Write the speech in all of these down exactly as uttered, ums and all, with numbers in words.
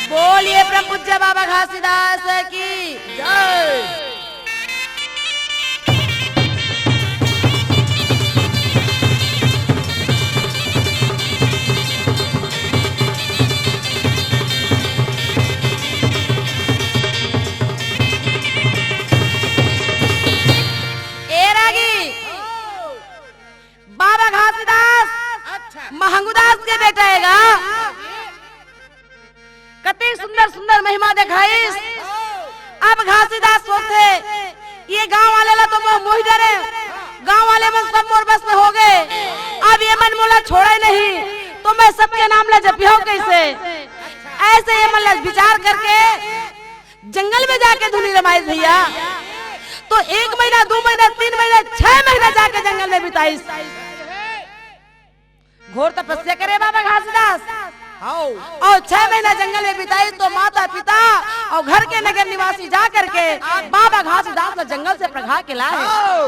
बोलिए परम पूज्य बाबा घासीदास की। जय। ए रागी, बाबा घासीदास, अच्छा। महंगूदास के बेटा हे गा। कते सुंदर सुंदर महिमा देखाइस। अब घासीदास सोचथे, ये गांव वाले ला तो मोह मोहि डरे, गांव वाले मन सब मोर बस में हो गए, अब ये मन मोला छोड़े नहीं, तो मैं सबके नाम ला जपिहूं कैसे? ऐसे ये मन ला विचार करके जंगल में जाके धुनी रमाइस भैया। तो एक महीना, दो महीना, तीन महीना, छह महीना जाके जंगल में बिताइस। घोर तपस्या करे बाबा घासीदास। हाओ। अउ छह महीना जंगल में बिताइस तो माता पिता अउ घर के नगर निवासी जा करके बाबा घासीदास ला जंगल से परघा के लाए। हाओ।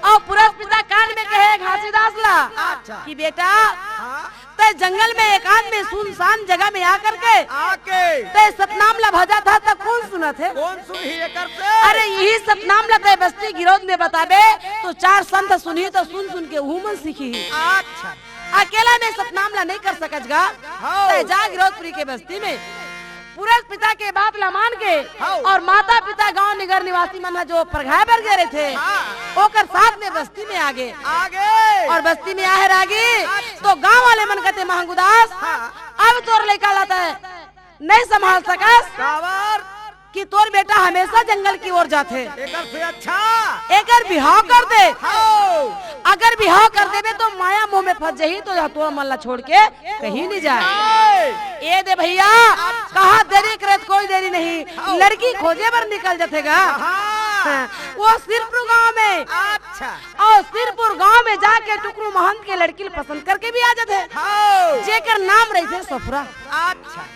अउ पुरस पिता कान में कहे घासीदास ला अच्छा। कि बेटा, हाँ। तैं जंगल में एकांत में सुनसान जगह में आ करके आके। तैं सतनाम ला भजत हस त कोन सुनत हे? कोन सुनही एकर से? अरे इही सतनाम ला तैं बस्ती गिरौद में बताबे तो चार संत सुनही त सुन सुन के उहू मन सीखही। अच्छा। अकेला में सतनाम ला नहीं कर सकस गा। हाओ। तैं जा गिरौदपुरी के बस्ती में पुरस पिता के बात ला मान के हाओ। अउ माता पिता गांव नगर निवासी मन ह जो परघाए बर गे रहिथे, हाँ। ओकर साथ में बस्ती में आगे। आगे। अउ बस्ती में आहे रागी, अच्छा। तो गांव वाले मन कथे महंगूदास, हाँ। अब तोर लइका ला तैं नहीं संभाल सकस काबर? कि तोर बेटा हमेशा जंगल की ओर जाथे। एकर से अच्छा। एकर बिहाव कर दे। हाओ। अगर बिहाव कर देबे तो माया मोह में फंस जही तो यह तोर मन ला छोड़ के कहीं नहीं जाए। ए दे भैया, कहाँ देरी करत कोई देरी नहीं, लड़की खोजे बर निकल जथे गा। हाँ। वो सिरपुर गांव में, अच्छा। अउ सिरपुर गांव में जाके टुकरू महंत के लड़की ल पसंद करके भी आ जथे, हाँ। जेकर नाम रहिथे सफुरा। अच्छा।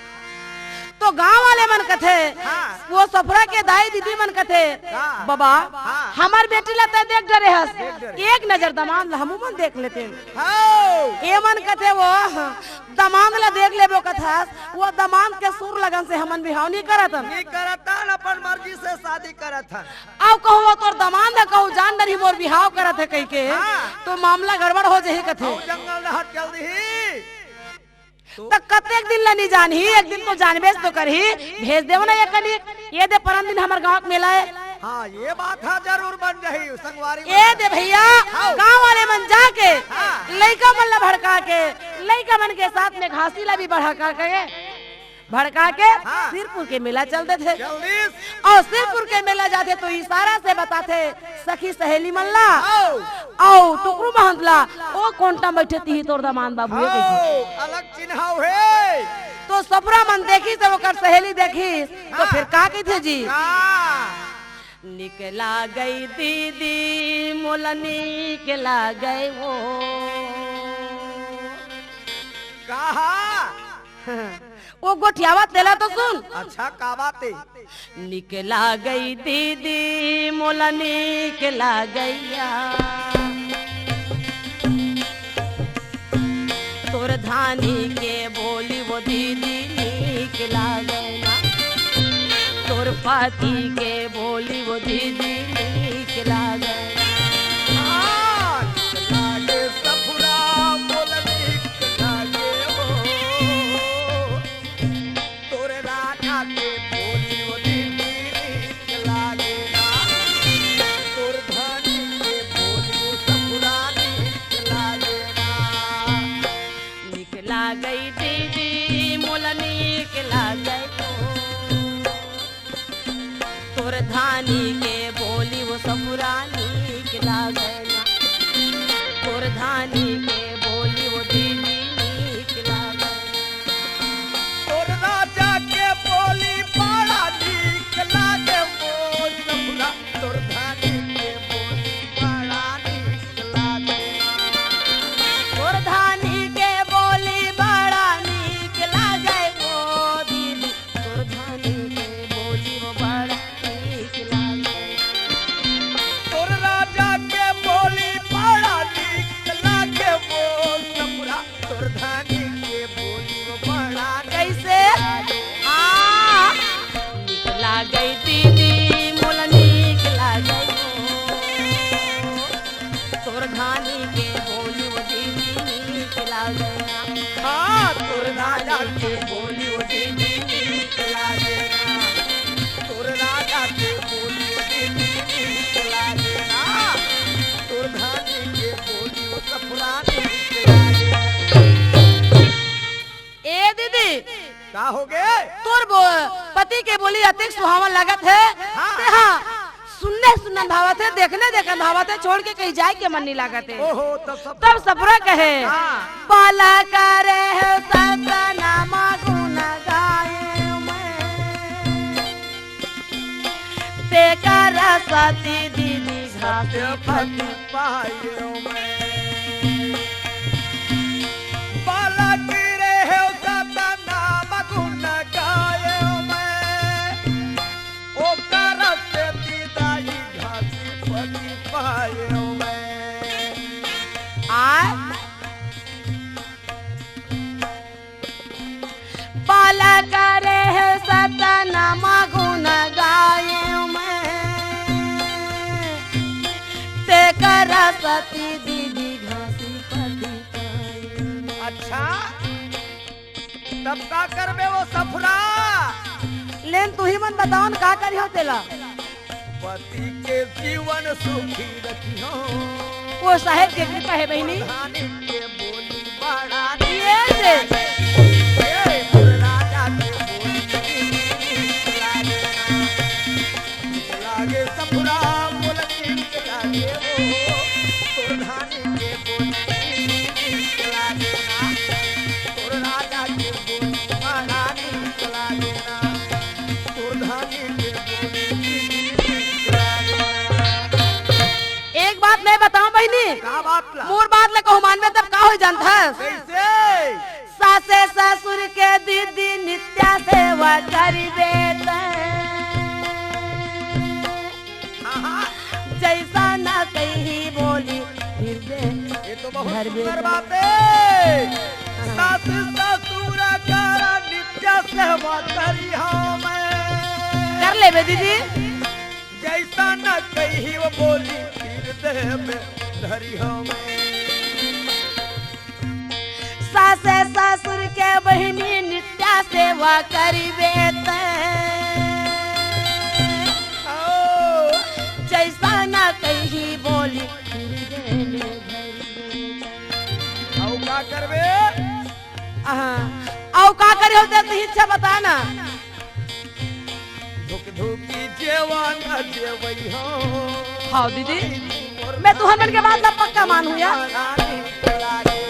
तो गांव वाले मन कथे, हाँ। वो सफुरा के दाई दीदी मन कथे, का? बाबा, हाँ। हमर बेटी ला तैं देख डरे हस, देख डरे। एक नजर दमांद ला हमू मन देख लेतेन। हाँ। ए मन कथे वो दमांद ला देख लेबो कथस, वो दमांद के सुर लगन से हमन बिहाव नहीं करत हन। नहीं करत हन, अपन मर्जी से शादी करत हन। अउ कहूँ वो तोर दमांद ह कहूँ जान डरही मोर बिहाव करत हे कहिके, हाँ। तो मामला गड़बड़ हो जही कथे। अउ जंगल डहर चल दिही। त कतेक दिन ला नहीं जानही, एक दिन तो जानबेच तो करही, भेज देव ना ये कनी, ए दे परन दिन हमर गांव के मेला हे। हाँ, ये बात ह जरूर बन जही, संगवारी ए मन। दे भैया, हाँ। गांव वाले मन जाके, हाँ। लइका मन ला भड़का के, लइका मन के साथ में घासी ला भी भड़का के, भड़का के हाँ। सिरपुर के मेला चल देथे। चल दिस। अउ सिरपुर के मेला जाथे तो इशारा से बताथे सखी सहेली मन ला। हाँ। अउ टुकरू महंत ला, ओ कोंटा बैठे तिही तोर दमांद बाबू हे कहिथे। हाँ, अलग चिन्हाव हे। तो सफुरा मन देखिस, ओकर सहेली देखिस, तो हाँ। फिर का कहिथे जी? हाँ। निक लागय दीदी, मोला निक लागय वो। कहा? वो गोठियावत तेला तो सुन। अच्छा, का बात हे? निक लागय दीदी, मोला निक लागय या। तोर धानी के बोली वो दीदी निक लागय ना। तोर पाती के बोली वो दीदी निक लागय ना। हाँ, निक लागे सफुरा, मोला निक लागे वो। तोर राजा के बोली वो दीदी निक लागे ना। तोर धानी के बोली वो सफुरा निक लागे ना। निक लागय दीदी, मोला निक लागय तो। तोर धानी के बोली वो सफुरा निक लागय ना। तोर धानी के बोली वो दीदी निक लागय। तोर राजा के बोली बड़ा निक लागे वो सफुरा। तोर धानी के बोली बड़ा निक लागे। तोर धानी के बोली बड़ा निक लागे वो दीदी। तोर धानी के बोली वो बड़ा निक लागे। तोर का होगे? तोर बो-, पति के बोली अतेक सुहावन लागत हे। हाँ। ते हाँ, सुनने सुनन भावत हे, देखने देखन भावत हे, छोड़ के कहीं जाए के मन नहीं लागत हे। ओहो, तब सब तब सफुरा कहे, हाँ। बाला करे हे सतनाम गुण गाए मैं। तेकर सती दीदी घासी पति पायो मैं। बाला करे हे सतनाम गुण गायो मैं। ओकर सती दाई घासी पति पायो मैं। आय। बाला करे हे सतनाम गुण गाए मैं। तेकर सती दीदी घासी पति पाए। अच्छा, तब का करबे वो सफुरा? लेन तुही मन बताओ न, का करिहो तेला? पति के जीवन सुखी रखिहो। वो साहेब के कृपा हे बहिनी। प्रधानी के बोली बड़ा ये दे। ए, राजा के बोली नीक लागे ना। नीक लागे सफुरा बोल नीक लागे हो। प्रधानी के बोली नीक लागे ना। तोर राजा के बोली बड़ा नीक लागे ना। एक बात मैं बताऊं बहिनी, का बात ला? मोर बात ला कहूं मानबे तब का हो जानत हस? कैसे? सासे ससुर के दीदी नित्या सेवा करिबे त। हाँ, हाँ। जैसा ना कहीं बोली फिर दे। ये तो बहुत घर सुंदर बेटा। बात है। सास ससुर करा नित्य सेवा करी हूँ मैं। कर लेबे दीदी। जैसा न कही वो बोली, फिर देह में धरी हमें। सासे ससुर के बहिनी नित्या सेवा करिबे त। ओ। जैसा न कही बोली, फिर देह में धरी हमें। अउ का करबे? हाँ। अउ का करे होते तो इच्छा बता ना। धुक धुकी जेवा न जेवई हो। हाँ दीदी, मैं तुहर मन के बात ला पक्का मानहूँ यार।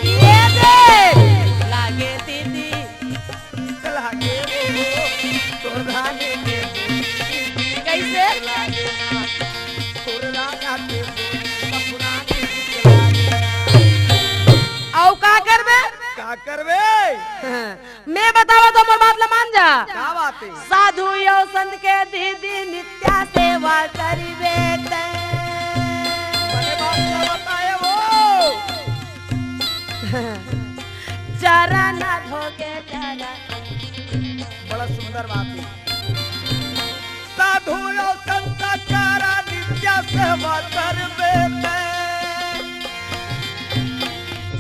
ये दे। लागे दीदी। लागे रे, तोर धानी के कैसे? लागे ना, तोर राजा के सपना के लागे ना। अउ का करबे? का करबे? हाँ। मैं बतावत हूँ, मोर बात ला मान जा। का बात है? साधु अउ संत के दीदी नित्या सेवा करिबे ते। बड़े बात का बताए वो। चरण धोके चरण। बड़ा सुंदर बात है। साधु अउ संत चरण नित्य सेवा करबे ते।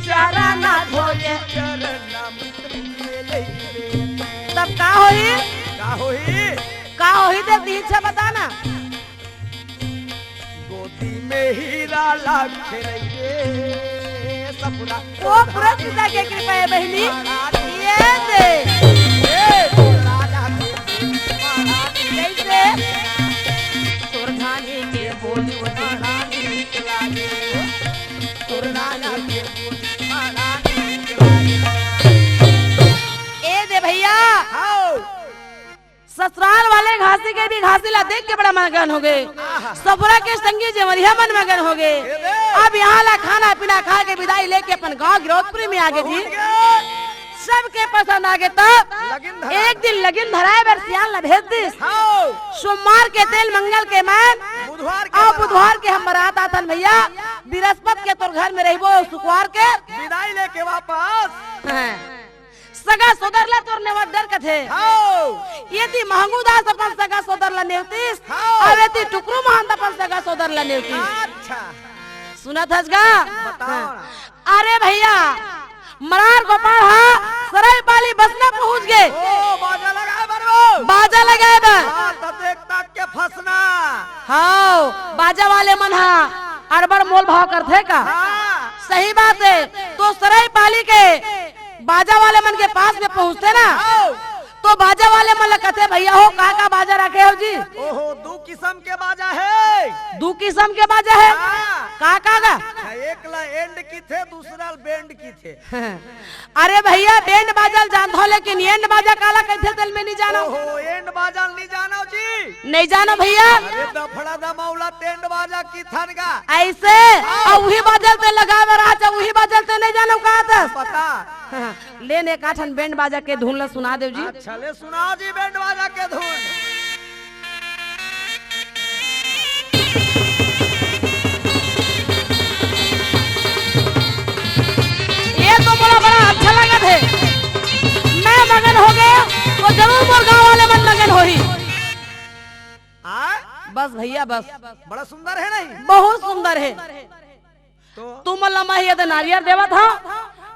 चरण धोके चरण तब का होही? का होही? का होही ते दीक्षा बता ना। गोदी में हीरा लाग खेलइए सपना। वो पूरा पिता के कृपा है बहिनी। ये दे। ए, राजा के महारानी कैसे? तोर धानी के बोली वो महारानी के लागे। तोर राजा के बोली महारानी के लागे। ए दे भैया। हाओ। ससुराल वाले घासी के भी घासी ला देख के बड़ा मगन हो गए। आहा। सफुरा के संगी जेवरिया मन मगन हो गए। ए दे। अब यहाँ ला खाना पीना खा के विदाई लेके अपन गांव गिरौदपुरी में आगे जी। पहुंच गए। सबके पसंद आगे तब लगिन धरा। एक दिन लगिन धराए बर सियान ला भेज दिस। हाओ। सोमवार के तेल मंगल के मैं बुधवार के अउ बारात। बुधवार के हम बारात आथन भैया। बृहस्पत के तोर घर में रहिबो, शुक्रवार के विदाई लेके वापस। हाँ। सगा सोदर ला तोर नेवत डर कथे। हाओ। यदि महंगू दास अपन सगा सोदर ला नेवतिस, हाओ। अउ यदि टुकरू महंत अपन सगा सोदर ला नेवतिस। अच्छा। सुनत हस गा? बताओ हाँ। ना। अरे भैया, मरार गोपाल हा सरायपाली बसना पहुंच गए। ओ, बाजा लगाए बर वो। बाजा लगाए बर। हाँ, त देख ताक के फंसना। हाओ, बाजा वाले मन हा अड़बड़ मोल भाव करथे का? हाँ। सही बात है। तो सरायपाली के बाजा वाले मन के पास में पहुंचते ना, हाओ। ते भैया हो, का का बाजा रखे हो जी? ओहो, दू किसम के बाजा हे। दू किसम के बाजा हे? हाँ। का का गा? हाँ, एक ला एंड किथे, दूसरा ला बेंड किथे। अरे भैया, बेंड बाजा ल जानथो, लेकिन एंड बाजा काला कहिथे, तेल में नहीं जानो। ओहो, एंड बाजा ल नहीं जानो जी? नहीं जानो भैया। अरे दफड़ा दमौला तेंड बाजा किथन गा। ऐसे? हाँ। अउ उही बाजा ल ते लगावे रहा, अच्छा, उही बाजा ल ते नहीं जानो का आदस? पता। ले ने एकाठन बेंड बाजा के धुन ला सुना देव जी। अच्छा, ले सुनाओ जी बेंड बाजा के धुन। ये तो मोला बड़ा अच्छा लगत हे। मैं मगन हो गया, तो जरूर मोर गांव वाले मन मगन होही। आय? बस भैया, बस। बड़ा सुंदर हे नहीं? बहुत सुंदर हे। तो? तुमन ला मैं ये दे नारियर देवत हंव,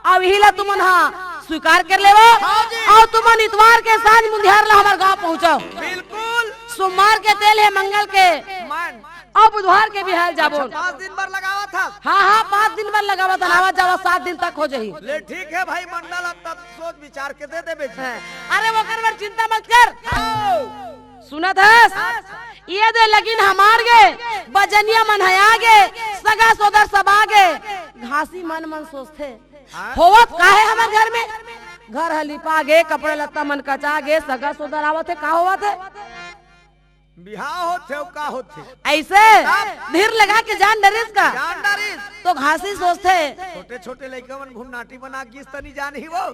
अउ इही ला तुमन हा स्वीकार कर लेवो। हाँ जी। अउ तुमन इतवार के सांझ मुंधियार ला हमर गांव पहुंचो। बिल्कुल। सोमवार के तेल हे, मंगल के, मन। अउ बुधवार के बिहार जाबो। अच्छा, पाँच दिन बर लगावत हस? हाँ, हाँ, पाँच दिन बर लगावत हन, आवा जावा सात दिन तक हो जाही। ले ठीक हे भाई, मंडल अब तब सोच विचार के दे देबे जी। हाँ। अरे ओकर बर चिंता मत कर। आओ। सुनत हस? ये दे लगिन हमार गे, बजनिया मन ह आगे, सगा सोदर सब आगे। घासी मन मन सोचथे, हाँ? होवत का हे हमर घर में? घर ह लिपा गे, कपड़ा लत्ता मन कचा गे, सगा सोदर आवत हे, का होवत हे? बिहाव होथे अउ का होथे? ऐसे? तब? धीर लगा के जान डरिस का? जान डरिस। तो घासी सोचथे। छोटे-छोटे लइका मन भुन्नाटी बना गिस त नहीं जानही वो।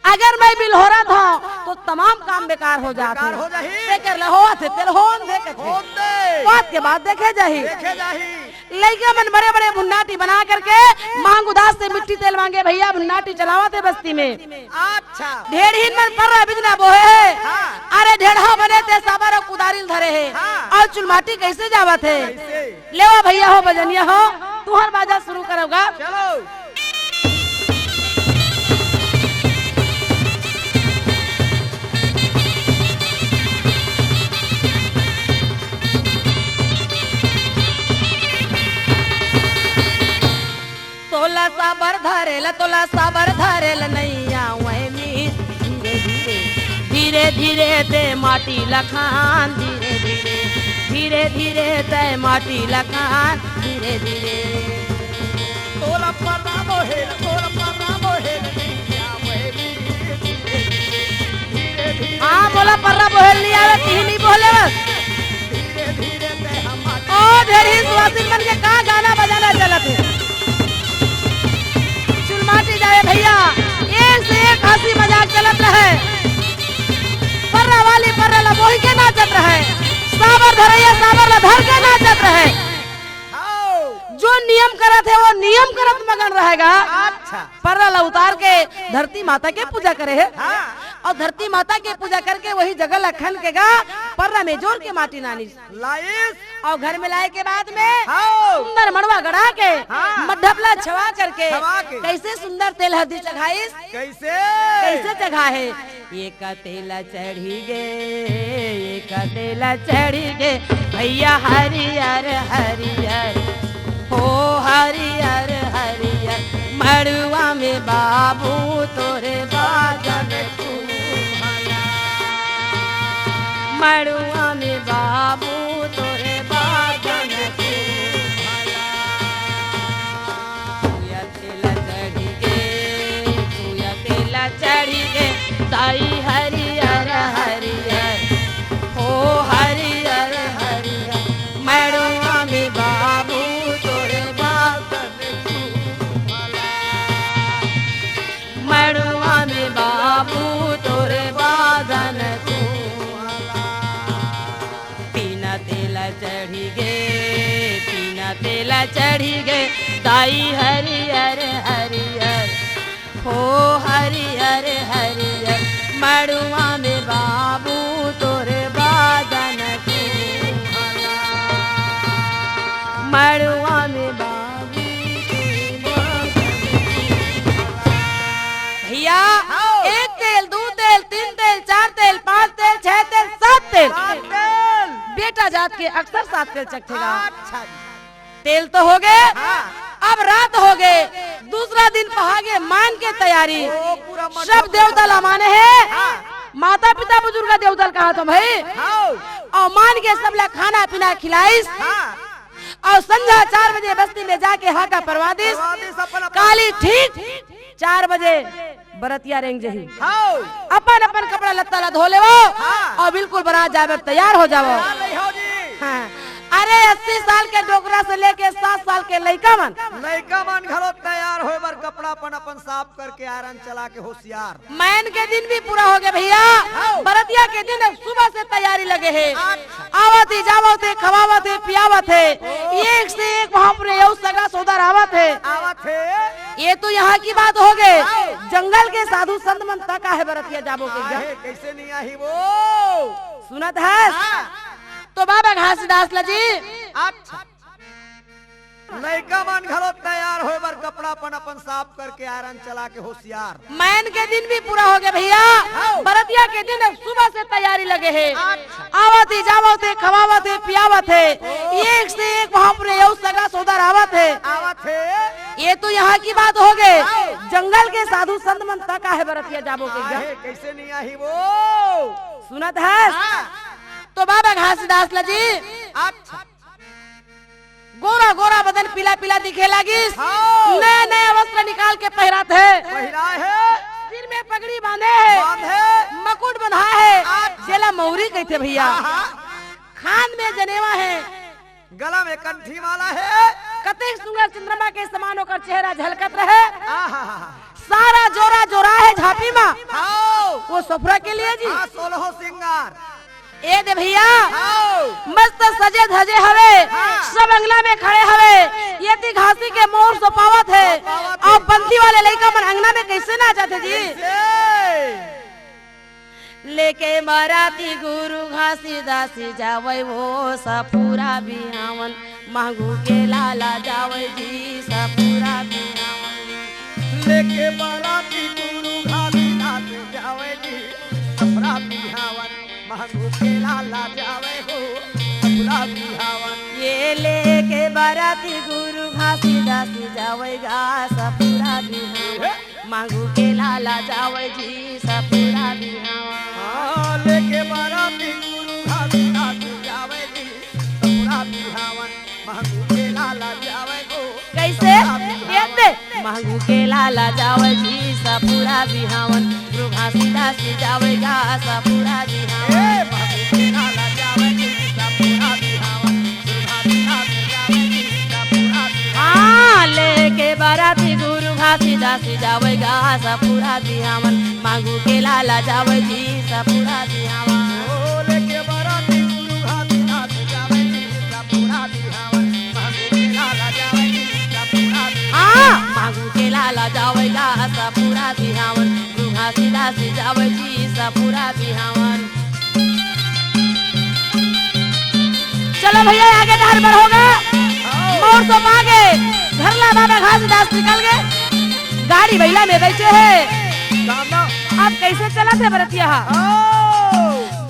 अगर मैं बिलहोरत हंव, तो तमाम काम बेकार हो जात हे। बेकार हो जाही। तेकर ले होवत हे, तेल होन दे कथे। होन दे। बात के बाद देखे जाही। देखे जाही। लइका मन बड़े-बड़े भुन्नाटी बना करके मांग उदास से मिट्टी तेल मांगे, भैया भुन्नाटी चलावत हे बस्ती में। अच्छा। ढेड़हीन मन पर्रा बिजना बोहे हे। हाँ। अरे ढेड़हा बने ते साबर अउ कुदारी ल धरे हे। हाँ। अउ चुलमाटी कैसे जावत हे? कैसे? लेवा भैया हो, बजनिया हो, तुंहर बाजा शुरू करव गा। चलो। तोला साबर धरेल, तोला साबर धरेल नइया वैनी। धीरे धीरे, धीरे धीरे ते माटी लखान, धीरे धीरे, धीरे धीरे ते माटी लखान, धीरे धीरे। तोला पर्रा बोहेल, तोला पर्रा बोहेल नइया वैनी। धीरे धीरे, धीरे धीरे। हाँ, मोला पर्रा बोहेल नहीं आवे, तिही नहीं बोले बस। ओ ढेड़ही सुवासिन मन के का गाना बजाना चलत हे। चुलमाटी जाए भैया, एक से एक हंसी मजाक चलत रहे। पर्रा वाली पर्रा ला बोही के नाचत रहे, साबर धरैया साबर ला धर के नाचत रहे। हाँ। जो नियम करत हे वो नियम करत मगन रहे गा। अच्छा। पर्रा ला उतार के धरती माता के पूजा करे हे। हाँ। अउ धरती माता के पूजा करके वही जगह ला खन के गा पर्रा में जोर के माटी लानिस। लाइस। अउ घर में लाए के बाद में हाँ। सुंदर मड़वा गड़ा के हाँ। मड्ढप ला छवा करके छवा के। कैसे सुंदर तेल हरदी चघाइस। कैसे? कैसे चघाहे? एक तेल चढ़ी गे, एक तेल चढ़ी गे, भैया हरियर हरियर, हो हरियर हरियर, मड़ुआ में बाबू तोरे बाजन कुम्हला। मड़ुआ में बाबू तोरे बाजन कुम्हला। तेला चढ़ी गे, सुया तेला चढ़ी गे, ताई हरियर हरियर, हो हरियर हरियर, मड़ुआ में बाबू तोरे बाजन कुम्हला। मड़ुआ में बाबू तोरे बाजन कुम्हला। तीन तेला चढ़ी गे, तीन तेला चढ़ी गे, ताई हरियर हरियर, हो हरियर हरियर, मड़ुआ में बाबू तोरे बाजन कुम्हला। मड़ुआ में बाबू तोरे बाजन कुम्हला। भैया, हाँ। एक तेल, दू तेल, तीन तेल, चार तेल, पाँच तेल, छह तेल, सात तेल। सात तेल। बेटा जात के अक्सर सात तेल चघथे गा। अच्छा जी। तेल तो हो गे, हाँ। अब रात हो गे, दूसरा दिन पहागे मान के तैयारी। ओ, पूरा मंडप सब देवता ला माने हे। हाँ। माता पिता बुजुर्ग देवता ल कहाथंव भाई। हाँ। अउ मान के सबला खाना पीना खिलाइस। हाँ। अउ संझा चार बजे बस्ती में जाके हाका परवा दिस। परवा दिस अपन, अपन। काली ठीक चार बजे बरतिया रेंग जही। हाँ। अपन अपन कपड़ा लत्ता ला धो लेवो। हाँ। अउ बिल्कुल बरात जाए बर तैयार हो जावो। तैयार नहीं हो जी। हाँ। अरे अस्सी साल के डोकरा से लेके सात साल के लइका मन। लइका मन घलो तैयार होए बर कपड़ा अपन अपन साफ करके आयरन चला के होशियार। मैन के दिन भी पूरा हो गया भैया। हाँ। बरतिया के दिन अब सुबह से तैयारी लगे हे। अच्छा। आवत हे, जावत हे, खवावत हे, पियावत हे। ओ। एक से एक वहाँ पर ये सगा सोदर आवत हे। आवत हे। ये तो यहाँ की बात हो गए। हाँ। जंगल के साधु संत मन तक आहे बरतिया जाबो के काहे, जब। कैसे नहीं आही वो? सुनत हस? हाँ। तो बाबा घासीदास ला जी। अच्छा। लइका मन घलो तैयार होए बर कपड़ा अपन अपन साफ करके आयरन चला के होशियार। मैन के दिन भी पूरा हो गया भैया। हाँ। बरतिया के दिन अब सुबह से तैयारी लगे हे। अच्छा। आवत हे, जावत हे, खवावत हे, पियावत हे। ओ। एक से एक वहाँ पर ये सगा सोदर आवत हे। आवत हे। ये तो यहाँ की बात हो गए। हाँ। जंगल के साधु संत मन तक आहे बरतिया जाबो के जब। काहे, कैसे नहीं आही वो? सुनत हस? हाँ। तो बाबा घासीदास ला जी। अच्छा। गोरा गोरा बदन पीला पीला दिखे लागिस। हाँ। नया नया वस्त्र निकाल के पहिरात हे। पहिराए हे। सिर में पगड़ी बांधे हे। बांधे। मकुट बंधाए हे। अच्छा। जेला मौरी कहिथे भैया। हाँ, हाँ। खांद में जनेवा हे। गला में कंठी माला हे। कतेक सुंदर चंद्रमा के समान ओकर चेहरा झलकत रहे। आहा। सारा जोरा जोरा हे झांपी मा। हाँ। वो सफरा के लिए जी। हाँ, सोलहो सिंगार। ए दे भैया, हाँ। मस्त सजे धजे हवे, हाँ। सब अंगना में खड़े हवे। ये ती घासी के मोर सोपावत हे, सोपावत हे। अउ बंसी वाले लइका मन अंगना में कैसे नाचत हे जी? कैसे? लेके बराती गुरु घासीदास जावै वो सफरा बिहावन, मांगू के लाला जावै जी सफरा बिहावन। लेके बराती गुरु घासीदास जावै जी सफरा बिहावन, महंगू के लाला जावे हो, सफरा बिहावन। ये लेके बराती गुरु घासीदास जावेगा सफरा बिहावन। हे। महंगू के लाला जावे जी सफरा बिहावन। हाँ, लेके बराती गुरु घासीदास जावे जी सफरा बिहावन। महंगू के लाला जावे हो। कैसे? सफरा बिहावन। ये दे। महंगू के लाला जावे जी सफरा बिहावन, गुरु घासीदास जावेगा सफरा बिहावन। ए, महंगू के लाला जावे जी सफरा बिहावन, गुरु घासीदास जावे जी सफरा बिहावन। हाँ, लेके बराती गुरु घासीदास जावेगा सफरा बिहावन, महंगू के लाला जावे जी सफरा बिहावन। ओ, लेके बराती गुरु घासीदास जावे जी सफरा बिहावन। हाँ, मांगू के लाला जावेगा सफरा बिहावन, गुरु घासीदास जावे जी सफरा बिहावन। चलो भैया, आगे डहर बर होगा। मोर तो आगे, घर ला बाबा घासीदास निकल गए, गाड़ी बइला में बैठे हे। अब कैसे चलत हे बरतिया?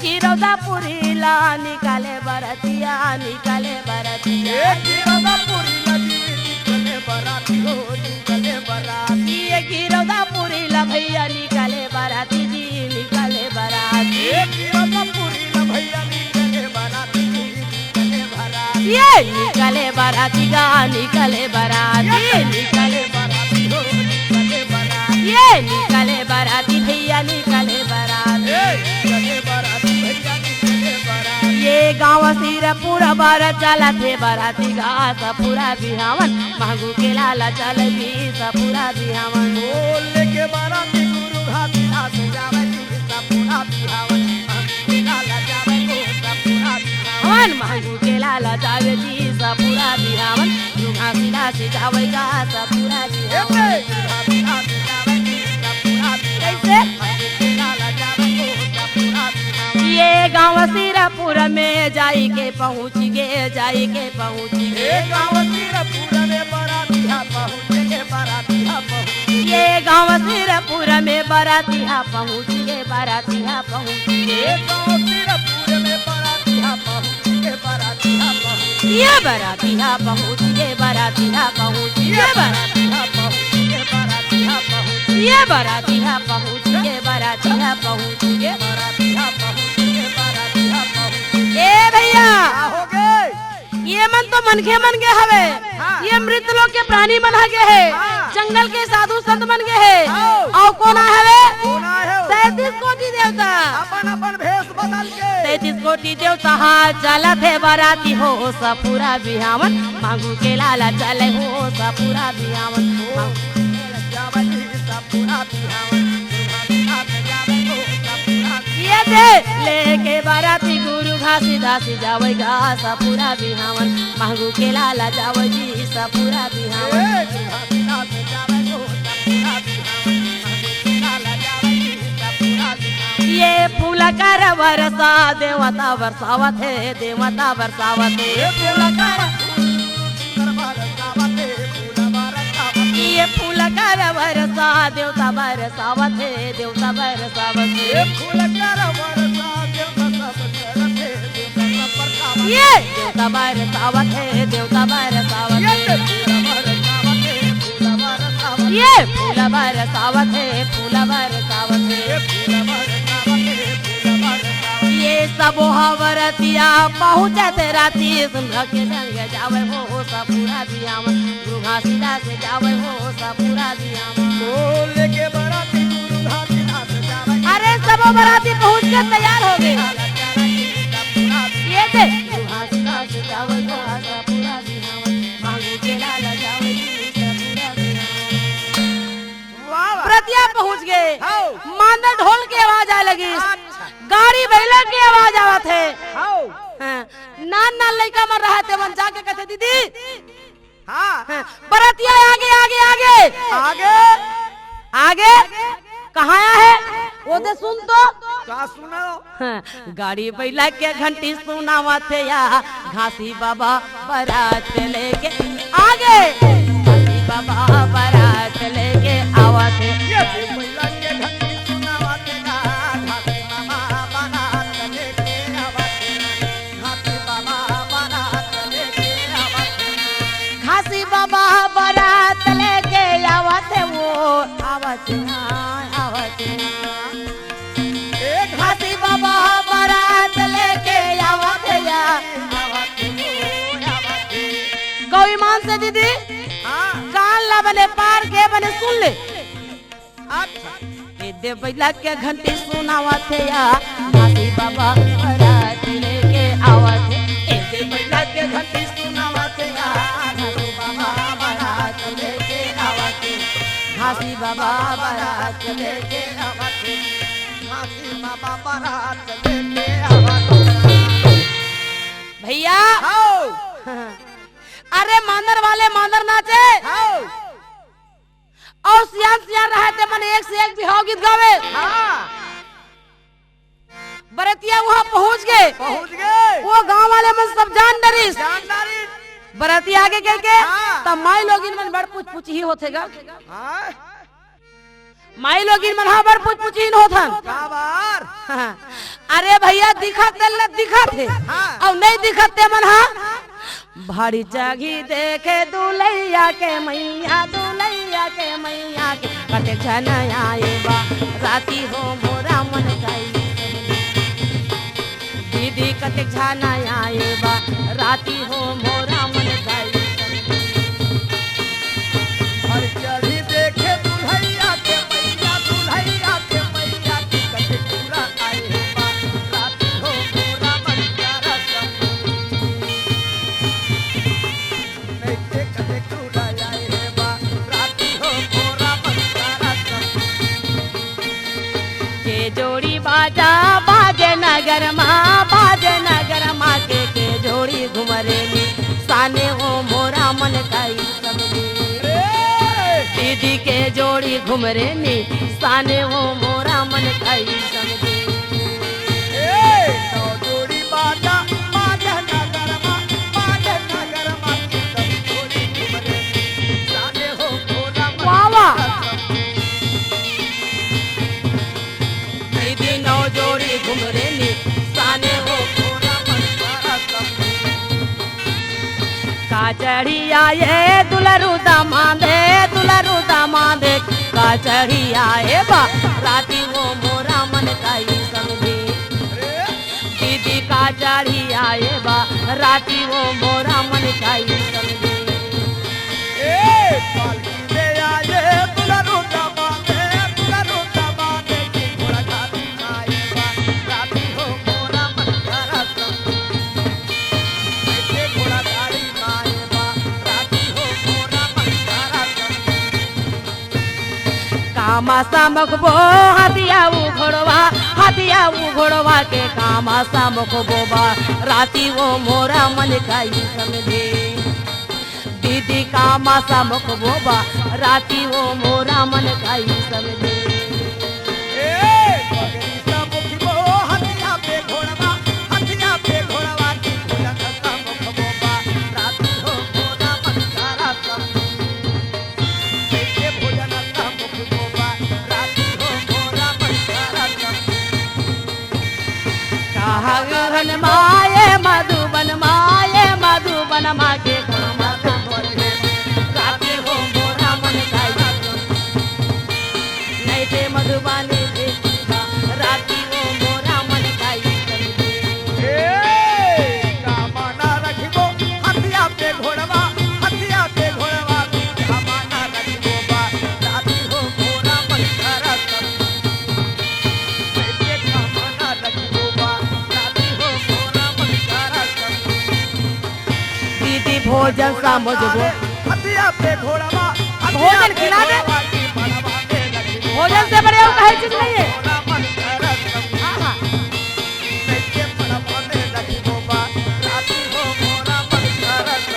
गिरौदापुरी ला निकाले बरतिया, निकाले बरतिया। ए गिरौदापुरी ला जी निकले बराती हो, निकले बराती। ए गिरौदापुरी ला भैया निकाले बराती जी, निकाले बराती। ए गिरौदापुरी ला भैया निकले बराती जी, निकले बराती। ये निकले बराती गा, निकले बराती, ये निकले बराती हो, निकले बराती। ये निकले बराती भैया, निकले बराती। ए निकले बराती भैया, निकले बराती। ये गाँव सिरपुर बर चलत हे बराती गा सफरा बिहावन, महंगू के लाला चलबी सफरा बिहावन। ओ लेके बराती गुरु घासीदास जावे जी सफरा बिहावन, महंगू के लाला जावे हो सफरा बिहावन। हवन महंगू के लाला जावे जी सफरा बिहावन, गुरु घासीदास जावे गा सफरा बिहावन। कैसे? ये गाँव सिरपुर में जाई के पहुँच गे, जाई के पहुँच गे। ए गाँव सिरपुर में बरातिहा पहुँच गे, बरातिहा पहुँच गे। ये गाँव सिरपुर में बरातिहा पहुँच गे, बरातिहा पहुँच गे। ए गाँव सिरपुर में बरातिहा पहुँच गे, बरातिहा पहुँच गे। ये बरातिहा पहुँच गे, बरातिहा पहुँच गे, ये बरातिहा पहुँच गे, बरातिहा पहुँच गे। ये बरातिहा पहुँच गे, बरातिहा पहुँच गे। तो मनखे मन गे हवे, हाँ। ये मृत लोक के प्राणी मन ह गे हे, हाँ। जंगल के साधु संत मन गे हे, हाँ। अउ कोन आय हवे? कोन आय हवे? तैंतीस कोटि देवता। अपन अपन भेष बदल के। तैंतीस कोटि देवता हा चलत हे बराती हो सपूरा बिहावन, मांगू के लाला चले हो सपूरा बिहावन। ये दे लेके बराती गुरु घासीदास जावै गा सपूरा बिहावन, मांगू के लाला जावै जी सपूरा बिहावन। ये फूल कर बरसा देवता बरसावत हे, देवता बरसावत हे। ये फूल कर ये फूल कर बरसा देवता बरसावत हे, देवता बरसावत हे। ये फूल कर बरसा देवता सब करत हे, देवता सब बरसावत हे। ये देवता बरसावत हे, देवता बरसावत ये हे। फूल बरसावत हे, फूल बरसावत ये हे। फूल बरसावत हे, फूल बरसावत हे। ये फूल बरसावत हे, फूल बरसावत हे। ये सबो ह बरतिया पहुँचत राती सुन के संग जावे हो सपूरा बिहावन। गुरु घासीदास जावै हो सपूरा बिहावन। ओ लेके बराती गुरु घासीदास जावै। अरे सबो बराती पहुँच के तैयार हो गे। ये दे। गुरु घासीदास जावै हो सपूरा बिहावन। मांगू के लाला जावै हो सपूरा बिहावन। वाह, वाह। बरतिया पहुँच गे। हाँ। मांदर ढोल के आवाज आय लगिस। अच्छा। गाड़ी बइला के आवाज आवत हे। हाँ। हाँ। नान नान लइका मन रहत हे, मन जाके कथे, "दीदी।" हाँ। हाँ, बरतिया आगे, आगे, आगे। आगे? आगे? कहाँ आय हे? ओ दे सुन तो। का सुनो? हाँ, गाड़ी बइला के घंटी सुनावत हे या, घासी बाबा बरात लेके आगे। घासी बाबा बरात लेके आवत हे। ये गाड़ी बइला के घंटी सुनावत हे या, घासी बाबा बरात लेके आवत हे। घासी बाबा बरात लेके आवत हे। घासी बाबा बरात लेके आवत हे वो, आवत हे ना, आवत हे ना। ए घासी बाबा बरात लेके आवत हे या, आवत हे वो, आवत हे। गौ ईमान से दीदी, हाँ। कान ला बने पार के बने सुन ले। अच्छा। ए दे बइला के घंटी सुनावत हे या, घासी बाबा बरात लेके आवत हे। ए दे बइला के घंटी सुनावत हे या, घासी बाबा बरात लेके आवत हे। घासी बाबा बरात लेके आवत हे। घासी बाबा बरात लेके आवत हे। भइया। हाओ। अरे मांदर वाले मांदर नाचे। हाओ। अउ सियान सियान रहय ते मन एक से एक बिहाव गीत गावे। हाँ। बरतिया उहाँ पहुँच गे। पहुँच गे। वो गाँव वाले मन सब जान डरिस। जान डरिस। बरतिया आगे गे के, हाँ। त माईलोगिन मन बड़ पुछ पुछ ही होथे गा। हाँ। माईलोगिन मन हा बड़ पुछ पुछ ही होथन। का बार? हाँ। अरे भइया, दिखत तेला दिखत हे। हाँ। अउ नइ दिखत ते मन हा भारी चाघी देखे दुलहिया के मइया, दुलहिया के मइया के कतेक झन आए बा राती हो मोरा मन काई। दीदी कतेक झन आए बा राती हो मोरा मन काई। भारी चाघी देखे दुलहिया के मइया, दुलहिया के मइया के कतेक टूरा आए बा राती हो मोरा मन काई। के जोड़ी बाजा बाजे नगर मा, बाजे नगर मा के, के जोड़ी घुमरे नी साने हो मोरा मन काई समझी। दीदी के जोड़ी घुमरे नी साने हो मोरा मन काई समझी। ए, नौ जोड़ी बाजा, बाजा नगरमा, बाजा नगरमा, की सब जोड़ी घुमरे, साने हो घोड़ा मन वाह, वाह। करम। दीदी नौ जोड़ी घुमरे नी, साने हो घोड़ा मन करम। का चढ़ी आए दुलरू दामादे, दुलरू दामादे, का चढ़ी आए बा राती हो मोरा मन काई समझी। दीदी का चढ़ी आए बा राती वो मोरा मन काई समझे। ए, पालकी में आए दुलरू दमादे, दुलरू दमादे, के घोड़ा गाड़ी माए बा, राती हो मोरा मन कारा समझे। के घोड़ा गाड़ी माए बा, राती हो मोरा मन कारा समझे। कामा सामक बो हतिया उ घोड़वा, हतिया उ घोड़वा के कामा सामक बोबा, राती वो मोरा मन काई समझे। दीदी कामा सामक बोबा, राती वो मोरा मन काई समझे। ए, पगड़ी सामक बो हतिया पे घोड़वा, हतिया पे घोड़वा की भुजंग सामक बोबा, राती हो मोरा मन कारा समझे। कइसे भोजन का मुख बोबा, राती हो मोरा मन करत। कहाँ गहन माए मधुबन, माए मधुबन मा के कामा का बोले, राती हो मोरा मन करत। नहीं ते मधुबनी थे, राती हो मोरा मन काई समझे। ए, कामा ना रखिबो, हथिया पे घोड़वा, हथिया पे घोड़वा, कामा ना रखिबो बा, राती हो मोरा मन करत। ए, कामा ना रखिबो बा, राती हो मोरा मन करत। दीदी भोजन समझबो। हथिया पे घोड़वा, हथिया भोजन पे खिला दे। घोड़वा की मड़वा में रखिबो। भोजन से बड़े और कहे चीज नहीं है। मोरा मन करत। हाँ, हाँ। नइके मड़वा में रखिबो बा, राती हो मोरा मन करत।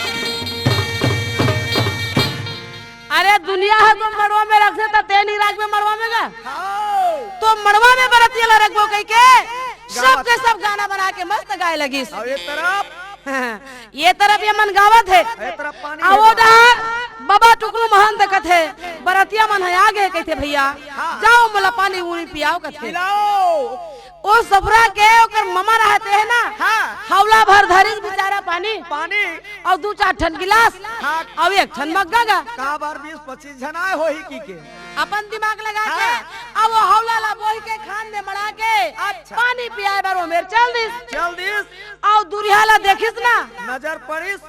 अरे दुनिया है तो मड़वा में रख दे, तो ते नहीं रख में मड़वा में गा? हाँ। तो मड़वा में बरतिया ला रखबो कह के, गावत। सबके सब गाना बना के मस्त गाए लगिस। और ये तरफ? हाँ, ये तरफ ये मन गावत है। ये तरफ पानी आ वो भेजो। डहर बाबा टुकरू महंत कथे, बरतिया मन है आगे कहते, "भैया, हाँ। जाओ मोला पानी उनी पियाओ," कथे। पिलाओ। ओ सफरा के ओकर ममा रहते है ना, हाँ। हौला भर धरिस बेचारा पानी। पानी। और दू चार ठन गिलास, हाँ। और एक ठन मग्गा गा। का बार बीस पच्चीस झन आए होही की के? अपन दिमाग लगा के, हाँ। अब वो हौला ला बोही के खान में मड़ा के, अच्छा। पानी पियाए बर वो मेर चल दिस। चल दिस। और दुरिहा ला देखिस ना। नजर पड़िस।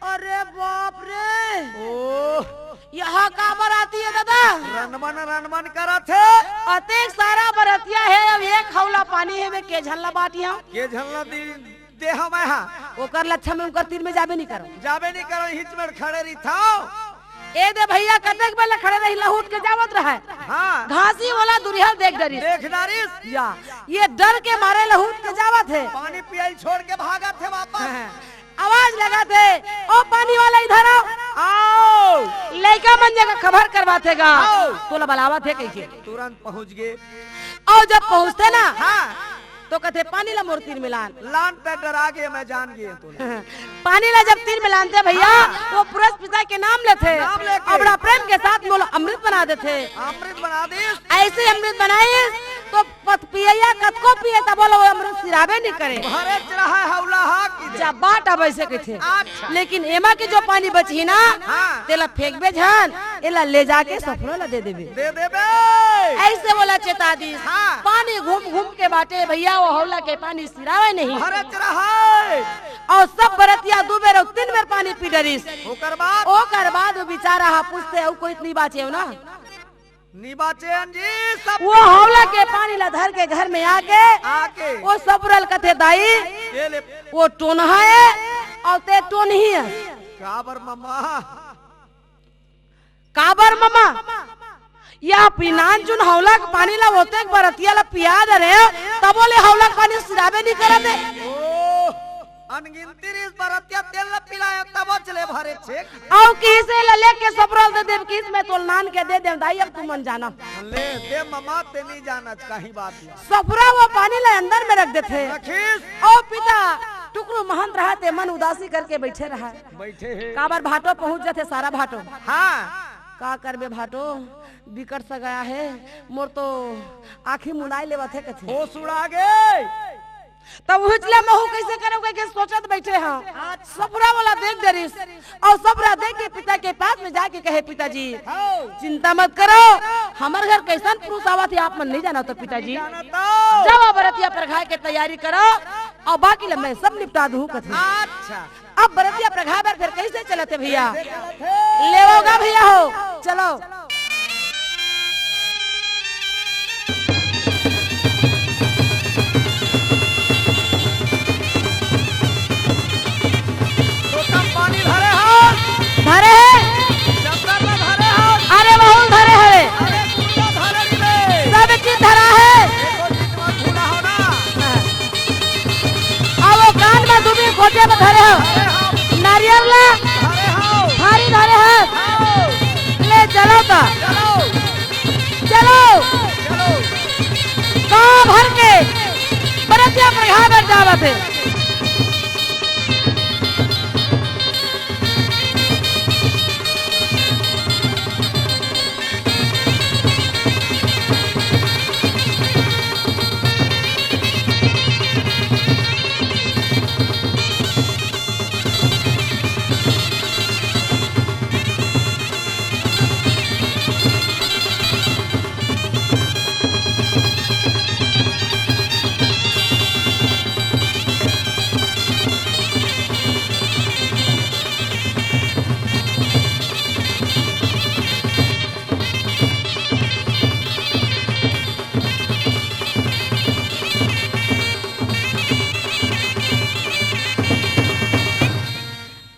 अरे बाप रे। ओह। यहाँ का बराती है दादा? रनमन, रनमन करत हे। अतेक सारा बरतिया है, अब एक हौला पानी है, मैं के झन ला बाटी हूँ? के झन ला दी? दे हवय हा। ओकर लच्छा में उनकर तीर में जाबे नहीं करो। जाबे नहीं करो, हिच में खड़े रहिथव। ए दे भैया, कतेक बेला खड़े रही, लहुट के जावत रहे। हाँ। घासी वाला दुरिहा देख डरिस। देख डरिस। या, ये डर के मारे लहुट के जावत है। पानी पियाई छोड़ के भागत है वापस। हाँ। आवाज लगात है, "ओ पानी वाला इधर आओ।" आओ। लइका मन जगह खबर करवाथे गा। आओ। तोला बलावत है कहिके। तुरंत पहुंच गए। और जब पहुंचते ना, हाँ। तो कथे, "पानी ला मोर तीर में लान।" लान ते डरा गए, मैं जान गए तो। पानी ला जब तीर में लानते भैया, हाँ। वो पुरस पिता के नाम लेथे। नाम लेके। और बड़ा प्रेम के साथ मोला अमृत बना देथे। अमृत बना दे। ऐसे अमृत बनाइस, तो पत पियैया कतको पिए, तब बोलो वो अमृत सिराबे नहीं करे। भरे चढ़ा है हौला हा की दे। जा बाट अब ऐसे कथे। अच्छा। लेकिन एमा के जो पानी बचही ना, हाँ। तेला फेंकबे झन, एला ले जाके सफरो ला दे देबे। दे देबे। ऐसे बोला चेता दिस। हाँ। पानी घूम घूम के बाटे भैया, वो हौला के पानी सिरावे नहीं। भरत रहे। और सब बरतिया दू बेर और तीन बेर पानी पी डरिस। ओकर बाद? ओकर बाद वो बेचारा हा पूछते, "अउ कोई इतनी बाचे हो ना?" नी बाचे जी, सब वो हौला के पानी ला धर के घर में आके, आके। वो सफरो ल कथे, "दाई, ये ले। वो टोनहा है और ते टोनही है।" काबर ममा? काबर ममा? या पिनान चुन हौला के पानी ला होते एक बरतिया ला पिया दे रे, तबो ले हौला के पानी सिराबे नहीं करत है। ओ, अनगिनती रिस बरतिया तेल ला पिलाए, तबो चले भरे छेक। अउ किसे ला लेके सफरो ल दे देव, किस में तोल नान के दे देव, दाई अब तू मन जाना। ले दे ममा, ते नहीं जाना, कहीं बात नहीं। सफरो वो पानी ला अंदर में रख देथे। रखिस। ओ पिता, टुकरू महंत रहा ते मन उदासी करके बैठे रहा। बैठे हे। काबर भाटो पहुंच जाथे सारा भाटो। हाँ। का करबे भाटो, बिकट सगाया हे, मोर तो आँखी मुनाई लेवत हे कथे। होश उड़ा गे। तब उहिच ले महू कैसे करव कहिके सोचत बैठे हंव। सफरो वाला देख डरिस, अउ सफरो देख के पिता के पास में जाके कहे, "पिताजी, हौ। चिंता मत करो, हमर घर कैसन पुरुष आवत हे आप मन नहीं जानव तो पिताजी। जानत हौ। जावा बरतिया परघाय के तैयारी करो।" अउ बाकी ल मैं सब निपटा दूँ कथे। अच्छा। अब बरतिया प्रघा बर फेर कइसे चलत हे भइया? कइसे चलत हे? लेवव गा भइया हो, चलो। लोटा म पानी धरे हस। धरे हे। चद्दर ल धरे हस। अरे बहुत धरे हवे। अरे कुर्ता धरे रे। सब चीज धरा हे। एको चीज मत भुलाहव ना। हाँ। अउ वो कान म दूबी खोंचे म धरे हव। धरे हव। नारियल ला। धरे हव। थारी धरे हस। हव। ले चलो त। चलो। चलो। चलो। गाँव भर के बरतिया प्रघा बर जावत हे।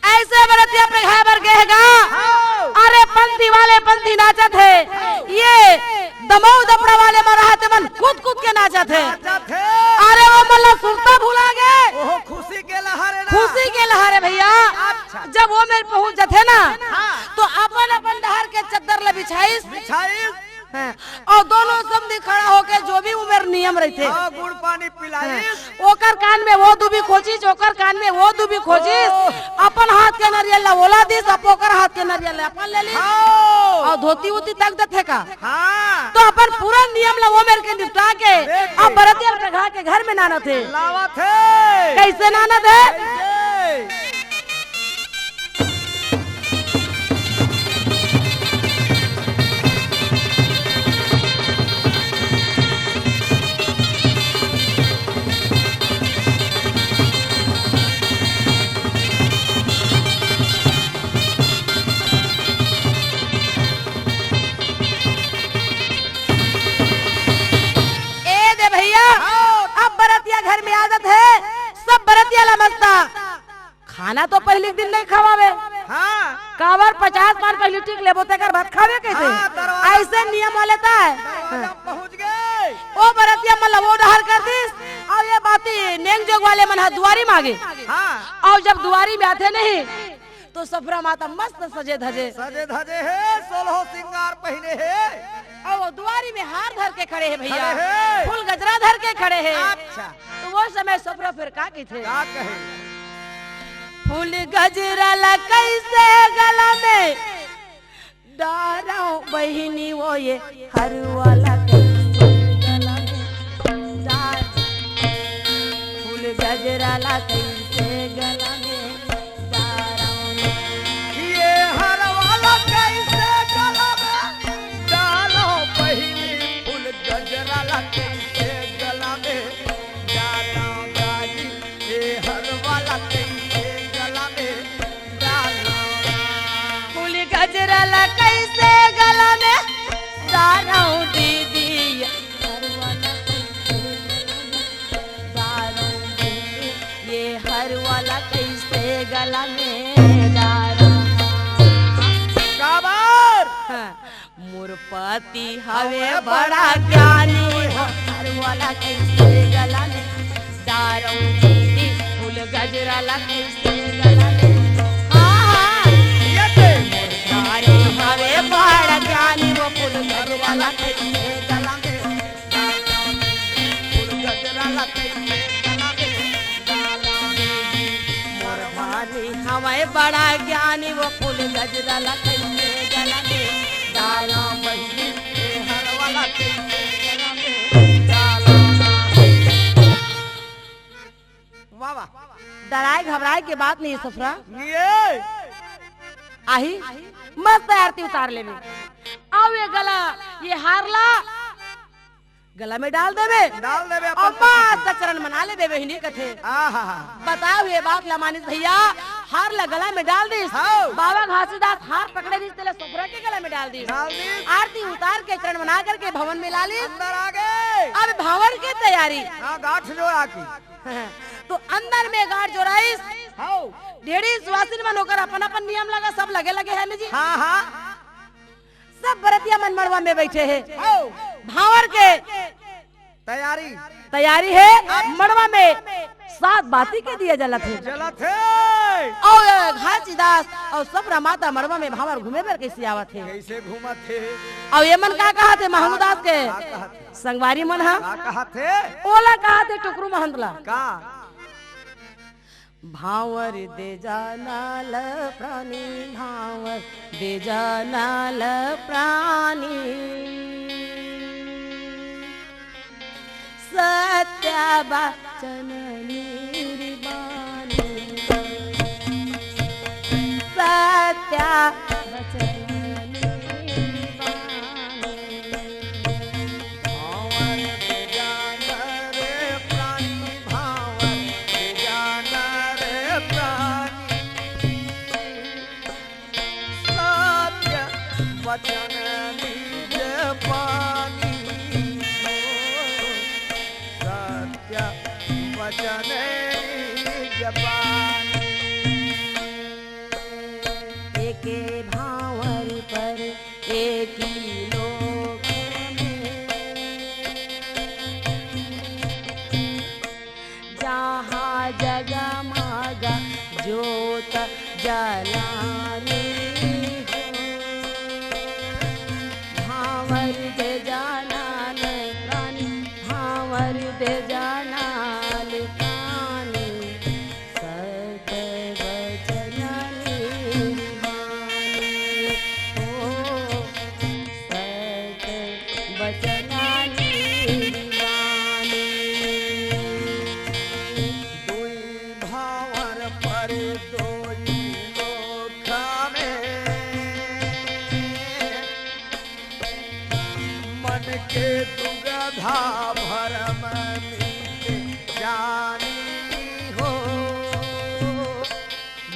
अइसे बरतिया प्रघा बर गे हे गा। हव। अरे पंथी वाले पंथी नाचत हे। हव। ये दमऊ दपड़ा वाले मन रहा ते मन कूद कूद के नाचत हे। नाचत हे। अरे वो मन ला सुरता भुला गे। ओहो खुशी के लहर हे ना। खुशी के लहर हे भइया। अच्छा। जब वो मेर पहुँच जथे ना, हाँ। तो अपन अपन डहर के चद्दर ला बिछाइस। बिछाइस। हाँ। अउ दोनों समधी खड़ा होके जो भी उमर नियम रहिथे। हाँ, गुड़ पानी पिलाइस। हाँ। ओकर कान में वो दूबी खोंचिस, ओकर कान में वो दूबी खोंचिस। ओह। अपन हाथ के नरियल ला ओला दिस, अब ओकर हाथ के नरियल ला अपन ले लिस। हाँ। अउ धोती उती तक देथे का? हाँ। तो अपन पूरा नियम ला वो मेर के निपटा के, बिल्कुल। अब बरतिया प्रघा के घर में नानत हे। लावत हे। कइसे नानत हे? कइसे? ए दे भइया, हाँ। अब बरतिया घर में आ जात हे, सब बरतिया ला मस्त खाना तो पहिली दिन नइ खवावे। हाँ। काबर पचास पान पहिली टीक लेबो तेकर बाद खावे कइसे? हाँ, दरवाजा अइसे नियम वाले त हे। दरवाजा पहुँच गे। ओ बरतिया मन ला वो डहर कर दिस, अउ ये बाती नेंग जोग वाले मन ह दुवारी म आगे। हाँ। अउ जब दुवारी में आथे नहीं, तो सफरा माता मस्त सजे धजे। सजे धजे हे, सोलहो सिंगार पहिने हे। अउ वो दुवारी में हार धर के खड़े हे भइया। खड़े हे। फूल गजरा धर के खड़े हे। अच्छा। तो वो समय सफरा फेर का कहिथे? का कहे? फूल गजरा ला कइसे गला में डारव बहिनी वो ये हरवा ला कइसे गला में डार-, फूल गजरा ला कइसे गला में डारव। ये हरवा ला कइसे गला में डालो बहिनी, फूल गजरा ला कइसे गला में डालो बाजी, ये हरवा ला कइसे गला में डालो। फूल गजरा ला कइसे गला में डारव दीदी, ये हरवा ला कइसे गला में डारव दीदी, ये हरवा ला कइसे गला में डारव। काबर? हाँ। मोर पति हवे बड़ा ज्ञानी, हरवा ला कइसे गला में डारव दीदी, फूल गजरा ला कइसे गला में। हाँ, हाँ। ये दे। मोर पति हवे बड़ा ज्ञानी, वो फूल गजरा ला कइसे गला में डारव दीदी, फूल गजरा ला कइसे गला में। मोर भानी हवय बड़ा ज्ञानी, वो फूल गजरा ला कइसे गला में डाला बहिनी, ए हरवा ला कइसे गला में डाला। वाह, वाह। डराए घबराए के बात नहीं ससुरा। नहीं है। आही, मस्त आरती उतार लेबे। अउ ये गला, ये हार ला, गला में डाल देबे। डाल देबे अपन अउ मस्त चरण मना लेबे बहिनी कथे। आहा। बताओ ये बात ला मानिस भैया, हार ला गला में डाल दिस। हाँ। बाबा घासीदास हार पकड़े रिहिस, तेला सुभरा के गला में डाल दिस। डाल दिस। आरती उतार के चरण मना करके भवन में ला लिस। अंदर आ गे। अब भांवर के तैयारी। हाँ, गांठ जोड़ा की। तो अंदर में गांठ जोड़ाइस। हाँ। ढेड़ी सुवासिन मन ओकर अपन अपन नियम लगा, सब लगे लगे हे न जी। हाँ, हाँ। सब बरतिया मन मड़वा में बइठे हे। हाँ। भांवर के तैयारी। तैयारी हे। मड़वा में सात बाती के दिया जलत हे। जलत हे। अउ ये घासीदास अउ सुभरा माता मड़वा में भांवर घूमे बर कइसे आवत हे। कइसे घूमत हे। अउ ये मन का कहत हे महमूदास के का कहत हे? संगवारी मन ह। का कहत हे? ओला कहत हे टुकरू महंत ला। का? भांवर दे जा ना ल प्रानी, भांवर दे जा ना ल प्रानी। सत्य बचन निर्वाणी। सत्य बचन निर्वाणी। भांवर दे जा ना रे प्रानी, भांवर दे जा ना रे प्रानी। सत्य बचन निज पानी हो, सत्य बचन निज पानी। एके भांवर पर एकी लोक में, जहाँ जगमग जोत जलानी हो। भांवर दे जा ना ल प्रानी, भांवर दे जा ना ल प्रानी। सत बचन निर्वाणी हो, सत बचन निर्वाणी। दुई भांवर पर दोई लोक में, मन के दुगधा भरम मिट जानी हो।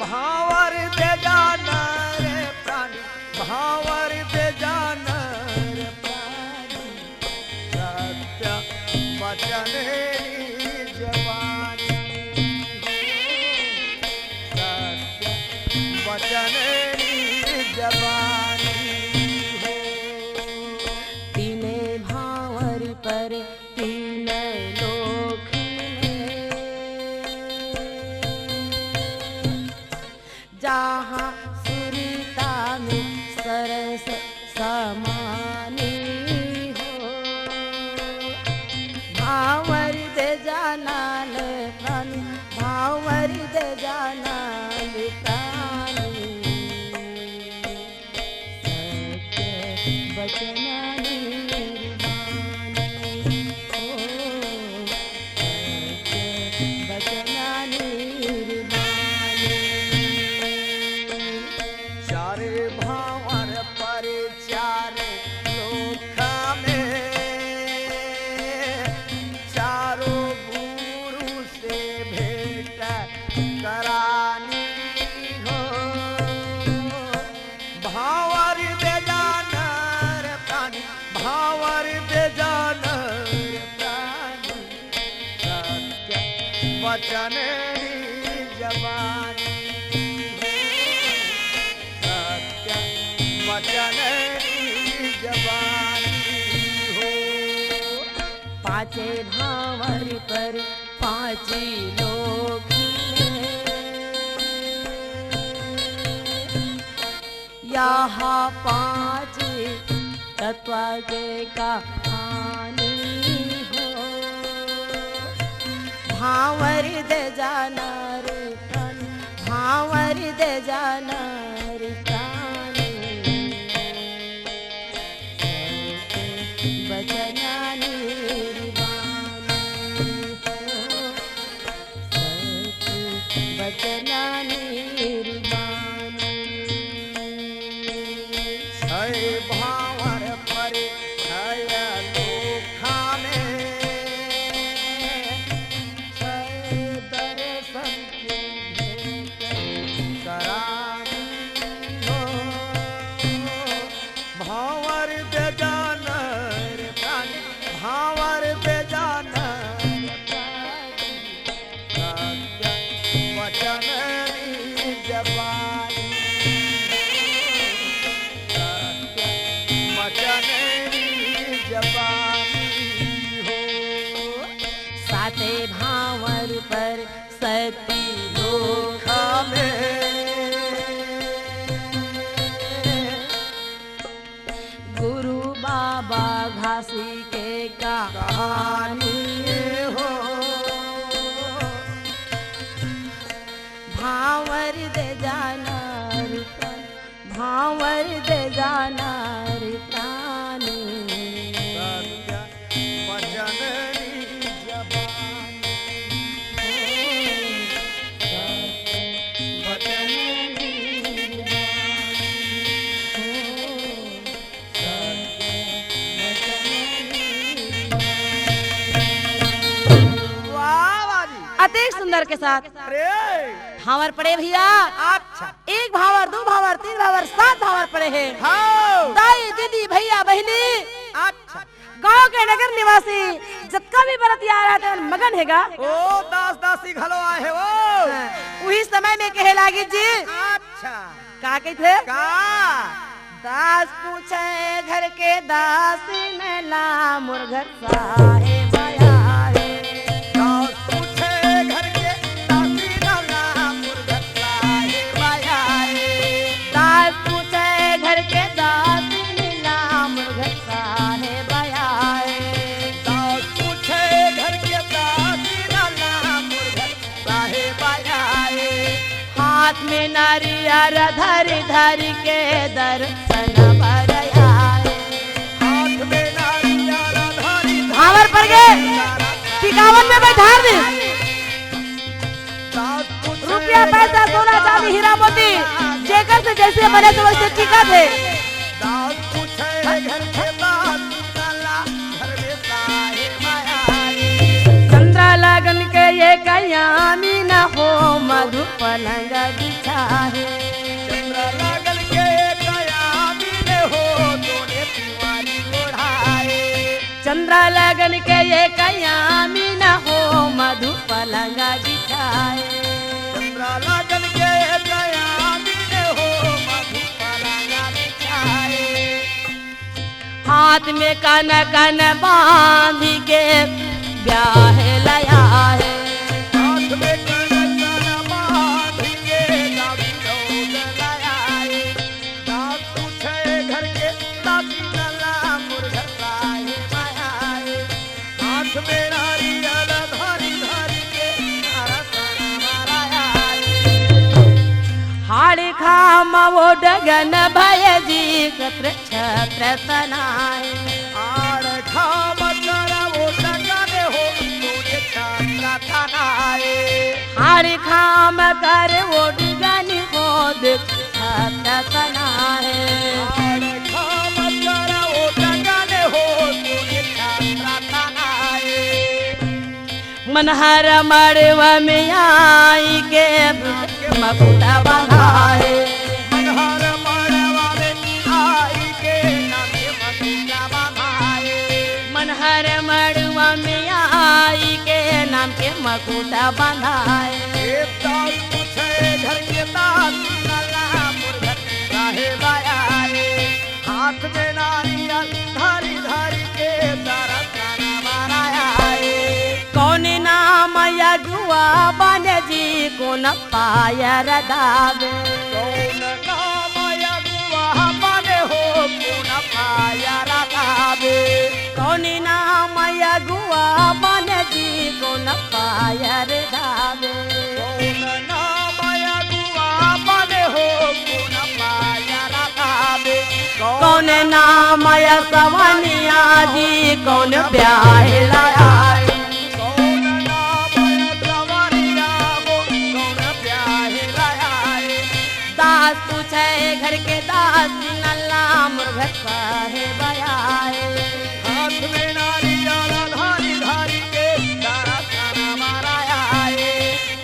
भांवर दे जा ना रे प्रानी, भांवर दे जा ना रे प्रानी। सत्य बचन निज पानी हो, सत्य बचन निज पानी हो। तीने भांवर पर तीन लोक में, जहाँ सुरता में सरस समानी हो। भांवर दे जा ना ल प्रानी, भांवर दे जा ना ल प्रानी। सत्य बचन निर्वाणी हो, सत्य बचन निर्वाणी। चारे भांवर पर चारे लोक में, चारों गुरु से भेंट करानी हो। भांवर दे जा ना रे प्रानी, भांवर दे जा ना रे प्रानी। सत्य बचन निज पानी हो, सत्य बचन निज पानी हो। पांचे भांवर पर पांची लोक में, यहाँ पांच तत्व के कहानी हो। भांवर दे जा ना रे प्रानी, भांवर दे जा ना रे प्रानी। सत्य बचन निर्वाणी हो, सत्य बचन निर्वाणी। छय भांवर पर छय लोक में, सती धोखा में। गुरु बाबा घासी के का कहानी हो। भांवर दे जाना रे तन, भांवर दे जाना रे तानी। सत्य वचन नी जबानी। वाह, वाह जी। अति सुंदर के साथ अरे। भांवर पड़े भैया। अच्छा। एक भांवर, दू भांवर, तीन भांवर, सात भांवर पड़े हे। हाँ। दाई, दीदी, भैया, बहिनी। अच्छा। गांव के नगर निवासी जतका भी बरतिया आए हे, तेमन मगन हे गा। ओ, दास दासी घलो आए हे ओ। हाँ, उही समय में कहे लागिस जी। अच्छा। का कहिथे? का? दास पूछे घर के दासिन ला, मोर घर साहेब आए। दास पूछे घर के दासिन ला, मोर घर साहेब आए। दास पूछे घर के दासिन ला, मोर घर साहेब आए। दास पूछे घर के दासिन ला, मोर घर साहेब आए। हाथ में नारियल धरि धरि के दर्शन बर आए। हाथ में नारियल धरि धरि भांवर पड़ गे। टिकावन में बैठार दे। रुपया, पैसा, सोना, चांदी, हीरा, मोती, जेकर से जइसे बने से वइसे टिकत हे। दास पूछे घर के दास काला, घर में साहेब आए। चंद्रा लगन के एक यामिन हो, मधु पलंग बिछाए। चंद्रा लगन के एक यामिन हो, तोने तिवारी ओढ़ाए। चंद्रा लगन के एक यामिन हो, मधु पलंग बिछाए। चंद्रा लगन के एक यामिन हो, मधु पलंग बिछाए। हाथ में कन कन बांधि के ब्याहे लाए। हाथ में कन कन बांधि के गावी लोग लाए। दास पूछे घर के दासिन ला, मोर घर साहेब आए। हाथ में नारियल धरि धरि के नारा सारा मारा आए। हाड़ खाम ओ डगन भय जी, कत्र छत्र तनाए। आड़ खाम कर ओ डगन हो, तोरे छत्र तनाए। आड़ खाम कर ओ डगन हो, देख छत्र तनाए। आड़ खाम कर ओ डगन हो, तोरे छत्र तनाए। मनहर मड़वा में आई के मकुटा बंधाए। मनहर मड़वा में आई के नाम के मकुटा बंधाए। मनहर मड़वा में आई के नाम के मकुटा बंधाए। ए दास पूछे घर के दासिन ला, मोर घर साहेब आए। हाथ में नारियल धरि धरि के दरसन बर आए। कौन नाम अगुआ बने जी, कोन पायर दाबे। कौन नाम अगुआ बने हो, कोन पायर दाबे। कौन नाम अगुआ बने जी, कोन पायर दाबे। कौन नाम अगुआ बने हो, कोन पायर दाबे। कौन नाम अय सवनिया जी, कौन ब्याहे लाए। कौन नाम अय सवनिया हो, कौन ब्याहे लाए। दास पूछे घर के दासिन ला, मोर घर साहेब आए। हाथ में नारियल धरि धरि के दरसन बर आए।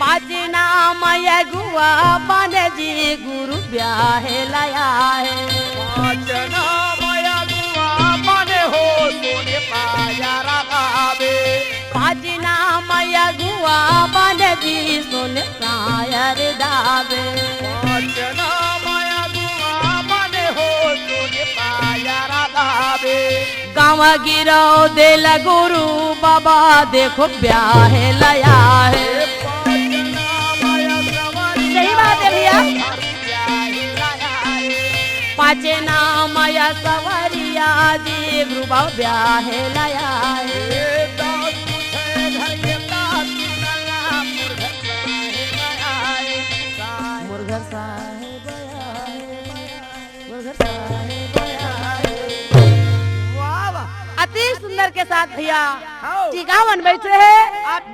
पाँच नाम अगुआ बने जी, गुरु ब्याहे लाए। पाँच नाम अगुआ बने हो, सोने पायर दाबे। पाँच नाम अगुआ बने जी, सोने पायर दाबे। पाँच नाम अगुआ बने हो, सोने पायर दाबे। गाँव गिरौदे ल गुरु बाबा, देखो ब्याहे लाए। पाँच अचे नाम या सवरिया जी, गुरु बाबा ब्याहे लाया है। मुरघर साहेब आए, मुरघर साहेब आए। वाह, वाह। अति सुंदर के साथ भैया हाँ। टिकावन बैठे हे।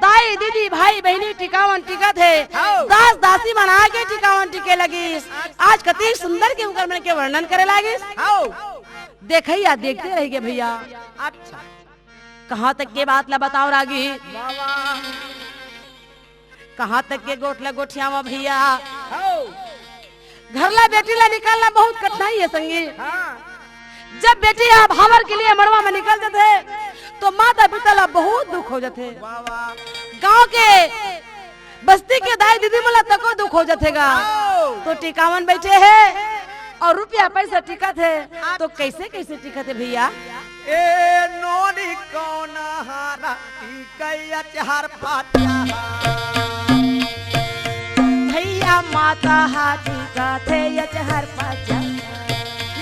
दाई, दीदी, भाई, बहिनी टिकावन टिकत हे। हाँ। दास, दासी मन आके टिकावन टिके लगिस। आज कति सुंदर के उनकर मन के वर्णन करे लागिस। हाँ। देखइया देखते रह गे भैया। अच्छा। कहाँ तक के बात ला बताओ रागी? वाह, वाह। कहाँ तक के गोठ ला गोठियावा भैया? हाँ। घर ला बेटी ला निकालना बहुत कठिनाई है संगी। हाँ। जब बेटी हा भावर के लिए मड़वा में निकल जाथे, तो माता पिता ला बहुत दुख हो जाथे। वाह, वाह। गांव के बस्ती के दाई दीदी मन ला तको दुख हो जाथे गा। हाँ। तो टिकावन बैठे हे और रुपया पैसा टिकत हे, तो कैसे कैसे टिकत हे भैया? ए नोनी कौन हारा टिकैया चहर पाचा। भैया माता हा टिकत हे या चहर पाचा।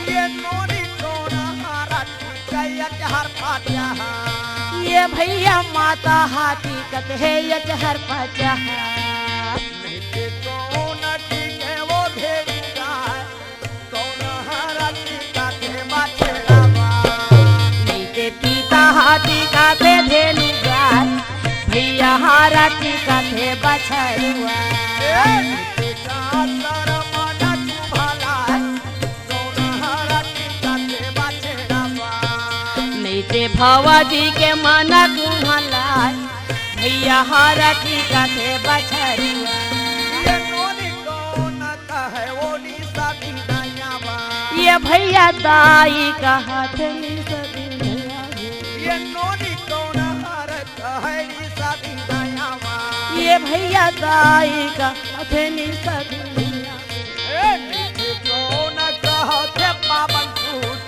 ये नोनी कौन हारा टिकैया चहर पाचा। ये भैया माता हा टिकत हे या चहर पाचा। नहीं ते कौन टिके वो भेड़ूगा। कौन हारा टिकत हे बछड़वा? नहीं ते पिता हा टिकत हे धेनु गाय, भैया हारा टिकत हे बछड़वा। ए, पिता कर मन कुभला, कौन हारा टिकत हे बछड़वा? नहीं ते भवा जी के मन कुभला, भैया हारा टिकत हे बछड़वा। ये नोनी कौन कहे ओनी सती दयावा। ये भैया दाई कहत हे नी सती दयावा। ये नोनी कौन हर कहे नी सती दयावा। ये भैया दाई कहत हे नी सती दयावा। ए, कौन कहत हे पावन सूत।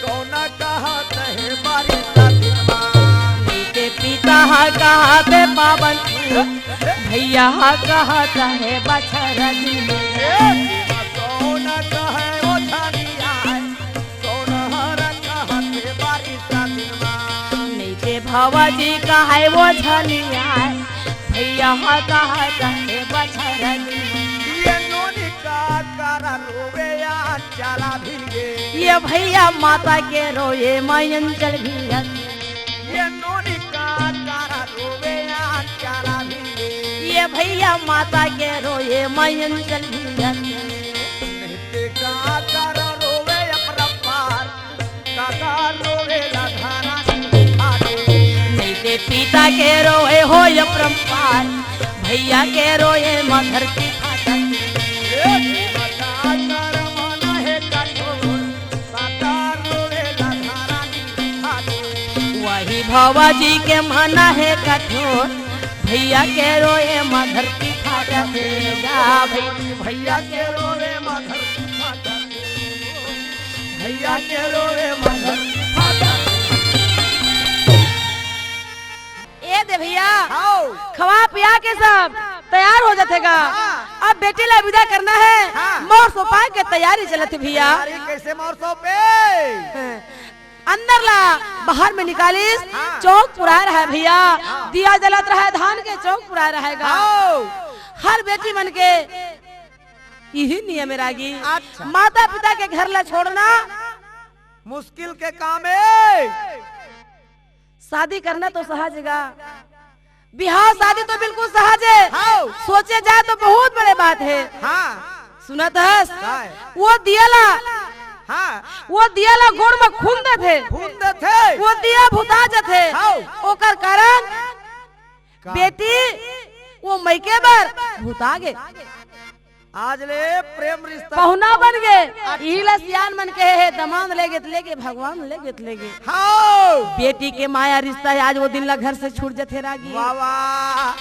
कौन कहत हे बारिश दिनमा। नीचे पिता हा कहत हे पावन सूत, भैया हा कहत हे बछर दिन। ए, कौन कहे ओ झनिया, कौन हर कहत हे बारिश दिनमा। नीचे भवाजी कहे ओ झनिया, भैया हा कहत हे बछर दिन। ये नोनी का कर रोवे या चला भिंगे। ये भैया माता के रोए मा अंचल भिंगत। ये नोनी का कर रोवे या चला भिंगे। ये भैया माता के रोए मा अंचल भिंगत। नहीं ते का कर रोवे अपरंपार। काका रोवे ला धारा आगे। नहीं ते पिता के रोए हो अपरंपार, भैया के रोए मा धरती फाटत। ए, बता कर मन हे कठोर, काका रोवे ला धारा आगे। वही भवाजी के मन हे कठोर, भैया के रोए मा धरती फाटत। जा भैया, भैया के रोए मा धरती फाटत। भैया के रोए मगर। ए दे भैया, हाओ। खवा पिया के सब तैयार हो जाथे गा। हाँ। अब बेटी ला विदा करना हे। हाँ। मोर सोपाय के तैयारी चलत हे भैया। अरे कैसे मोर सोपे? अंदर ला बाहर में निकालिस, हाँ। चौक पुराय रहय भैया। हाँ। दिया जलत रहय, धान के चौक पुराय रहय गा। हाओ। हर बेटी मन के इही नियम हे रागी। अच्छा। माता पिता के घर ला छोड़ना मुश्किल के काम हे। शादी करना तो सहज हे गा, बिहाव शादी तो बिल्कुल सहज हे। हाँ। सोचे जाए तो बहुत बड़े बात हे। हाँ। सुनत हस? काय? वो दिया ला, हाँ। वो दिया ला गोड़ में खून देथे। खून देथे। वो दिया भुता जाथे। हाँ। ओकर कारण का? बेटी वो मइके बर भुता गे। आज ले प्रेम रिश्ता पहुना बन गे। अच्छा। इही ला सियान मन कहे हे, दमांद ले गे त ले गे, भगवान ले गे त ले गे। हाओ। बेटी के माया रिश्ता हे, आज वो दिन ला घर से छूट जथे रागी। वाह, वाह।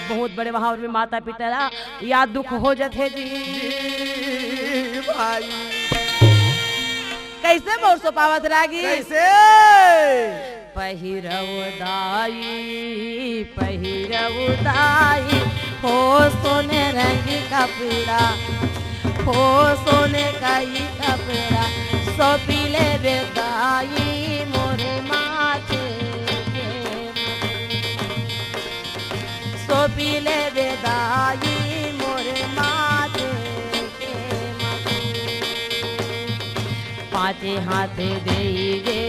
बहुत बड़े वहां में माता पिता ला याद दुख हो जथे जी। जी भाई। कैसे मोर सोपावत रागी? कैसे? पहिरव दाई, पहिरव दाई, हो सोने रंग कपड़ा। हो सोने का ही कपड़ा, सौंपी लेबे दाई मोरे माथे के। सौंपी लेबे दाई मोरे माथे के। पाँचे हाथ देई दे,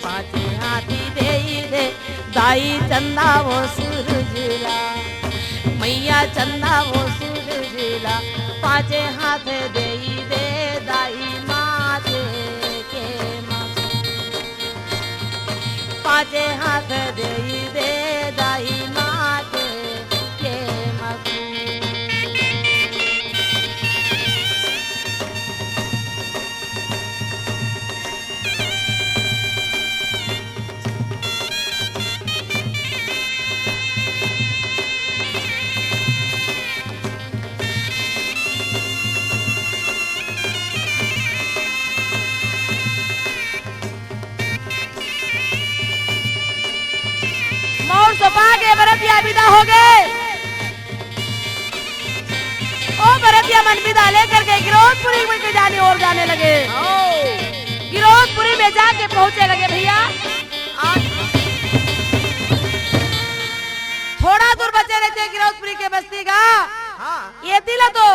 पाँचे हाथ देई दे, दाई चंदा वो सूरज ला, मैया चंदा वो सूरज ला, पाँचे हाथ देई दे, दाई माथे के माथे। पाँचे हाथ देई दे, दाई माथे के माथे। मौर सौंपा के बरतिया बिदा हो गए। ओ बरतिया मन बिदा लेकर के गिरौदपुरी में के जाने और जाने लगे। आओ। गिरौदपुरी में जाके पहुंचे लगे भैया। आज थोड़ा दूर बचे रहते गिरौदपुरी के बस्ती का। हाँ। ये दिला तो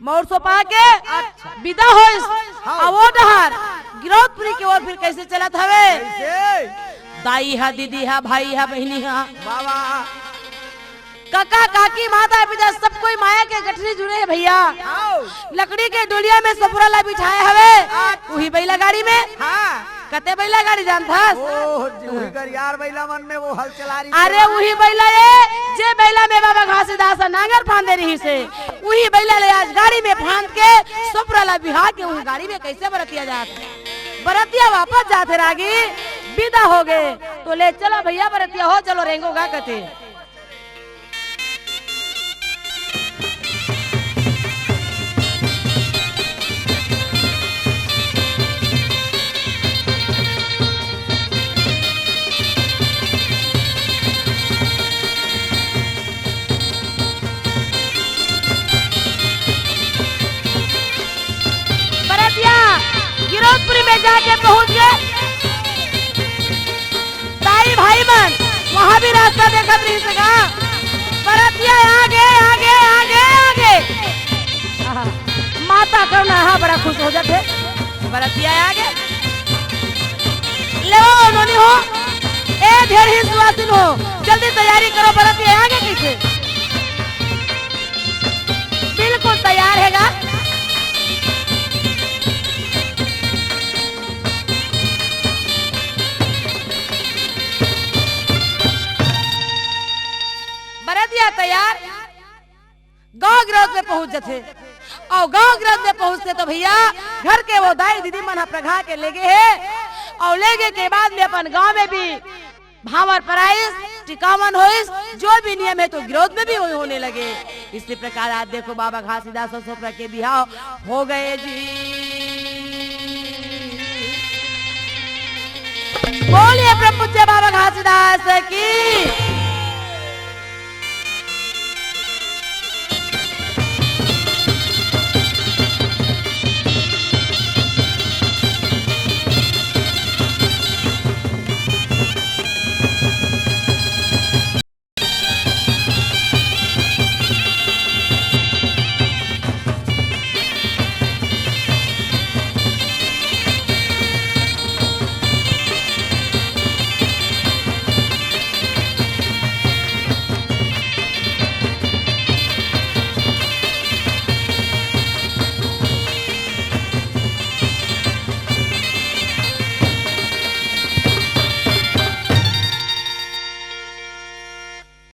मौर सौंपा के अच्छा। बिदा होइस। हाँ। आ वो डहार गिरौदपुरी के ओर फिर कैसे चलत हवे? कैसे? दाई हा, दीदी हा, भाई हा, बहिनी हा, बाबा। काका, काकी, माता, पिता, सब कोई माया के गठरी जुड़े हे भैया। आओ। लकड़ी के डोलिया में सपुरा ला बिठाए हवे। अच्छा। उही बैला गाड़ी में। हाँ। कते बैला गाड़ी जानथस? ओह, उही गरियार बैला मन में वो हल चला रही अरे, थी। उही बैला ये, जे बैला में बाबा घासीदास नांगर फांदे रहिस हे। उही बैला ले आज गाड़ी में फांद के सपुरा ला बिहा के उही गाड़ी में कैसे बरतिया जात हे। बरतिया वापस जात हे रागी, बिदा हो गए। तो ले चलो भैया बरतिया हो, चलो रेंगो गा कते। बरतिया गिरौदपुरी में जाके पहुंच गए। ताई भाई मन, वहाँ भी रास्ता देखत रहिस गा। बरतिया आगे, आगे, आगे, आगे। आहा, माता करुणा हा बड़ा खुश हो जाथे। बरतिया आगे। ले ओ नोनी हो, ए ढेर ही सुवासिन हो, जल्दी तैयारी करो, बरतिया आगे कइसे। बिल्कुल तैयार हे गा। बरतिया तैयार गांव गिरौद में पहुंच जथे। अउ गांव गिरौद में पहुंचते तो भैया घर के वो दाई दीदी मन ह प्रघा के लेगे हे। अउ लेगे के बाद में अपन गांव में भी भांवर पराइस, टिकावन होइस, जो भी नियम हे तो गिरौद में भी वही होने लगे। इसी प्रकार आज देखो बाबा घासीदास अउ सपुरा के बिहाव हो गए जी। बोलिए परम पूज्य बाबा घासीदास की।